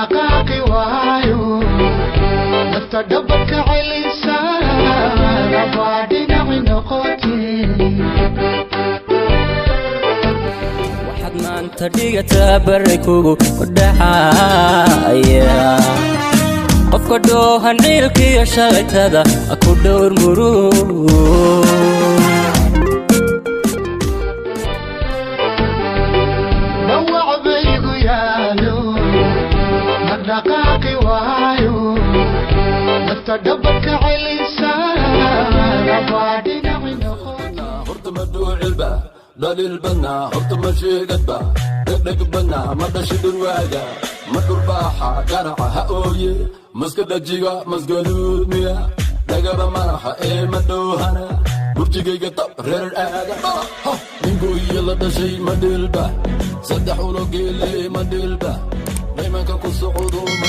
Dhaqdhaqaaqi waayo, nafta dhabarka celisa, labaa dhinaci noqotee. Waxaad maanta dhigataa barri kugu dhacaya. Qofka dhoohan ciilkiyo shalaytada ku dhowr murug. Dhawac baygu yaalo, dhaqdhaqaaqi waayo, nafta dhabarka celisa, labaa dhinaci noqotee. Horta ma dhuucilba, dhaliil badnaa, horta ma sheegadba, dhegdheg badnaa, ma dhashi dhurwaaga, ma dhurbaaxa garaca ha ooye, maska dhajiga masgaduud miya, dhagaba madaxa ee ma dhoohana, burjigayga tab reer aada ninkooyiya la dhashay ma dhiilba, saddex ulo geele ma dhiilba, dhaymanka ku socdo ma